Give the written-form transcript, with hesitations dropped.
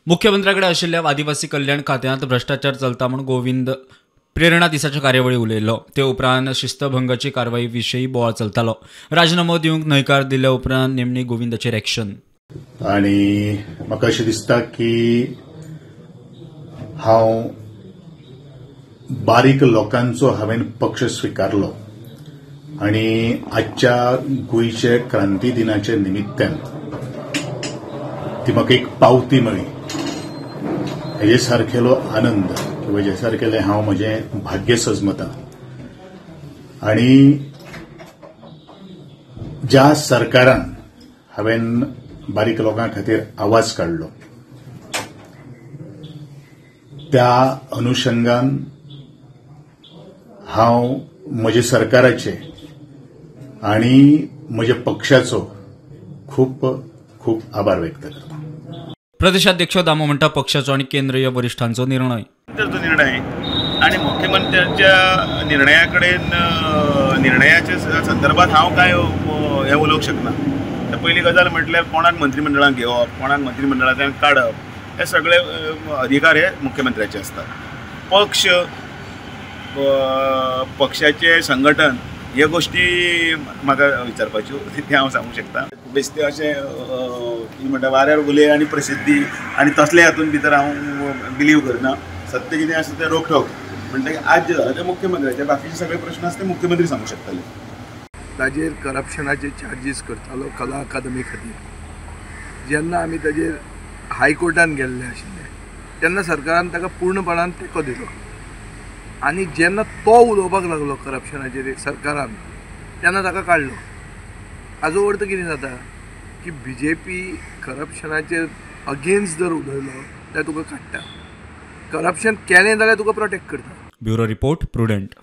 मुख्यमंत्र्याकडे आशिल्ल्या आदिवासी कल्याण खात्यांत भ्रष्टाचार चलता म्हूण गोविंद प्रेरणा दिसाच्या कार्यावळी उलयल्लो. ते उपरांत शिस्तभंगाची कारवाई विशीं बोवाळ चलतालो. राजीनामो दिवंक न्हयकार दिल्या उपरांत निमणी गोविंदाचेर एक्शन. आनी म्हाका अशें दिसता की हांव बारीक लोकांचो हांवें पक्ष स्विकारलो आनी आजच्या गोंयचे क्रांती दिनाच्या निमित्तान ती म्हाका एक पावती मेळ्ळी. हेजे सारकेलो आनंद किंवा हेजे सारकेलें हांव म्हजें भाग्य सजमता. आनी ज्या सरकारान हांवें बारीक लोकां खातीर आवाज काडलो त्या अनुशंगान हांव म्हजे सरकाराचे आनी म्हज्या पक्षाचो खूब खूब आभार व्यक्त करता. प्रदेशाध्यक्ष दामू म्हणटा पक्षाचो आनी केंद्रीय वरिश्ठांचो निर्णय. निर्णय आनी मुख्यमंत्र्यांच्या निर्णया कडेन निर्णयाच्या संदर्भात हांव काय हें उलोवंक शकना. तर पयली गजाल म्हटल्यार कोणाक मंत्रिमंडळांत घेवप, कोणाक मंत्रिमंडळांतल्यान काडप हे सगळे अधिकार हे मुख्यमंत्र्याचे आसतात. पक्ष, पक्षाचे संघटन ह्यो गोष्टी म्हाका विचारपाच्यो तें हांव सांगूंक शकता. बेश्टें अशें कितें म्हणटा वाऱ्यार उलय आनी प्रसिद्धी आनी तसले हातूंत भितर हांव बिलीव करना. सत्य कितें आसा तें रोखठोक म्हणटकीर आज जें जालां तें मुख्यमंत्र्याचे, बाकीचे सगळे प्रश्न आसा ते मुख्यमंत्री सांगूंक शकतले. ताजेर करप्शनाचे चार्जीस करतालो कला अकादमी खातीर. जेन्ना आमी ताजेर हायकोर्टान गेल्ले आशिल्ले तेन्ना सरकारान ताका पूर्णपणान तेंको दिलो आनी जेन्ना तो उलोवपाक लागलो करप्शनाचेर सरकारान तेन्ना ताका काडलो. हाजो अर्थ कितें जाता की बी जे पी करप्शनाचेर अगेन्स्ट जर उलयलो जाल्यार तुका काडटा, करप्शन केलें जाल्यार तुका प्रोटेक्ट करता. Bureau report, Prudent.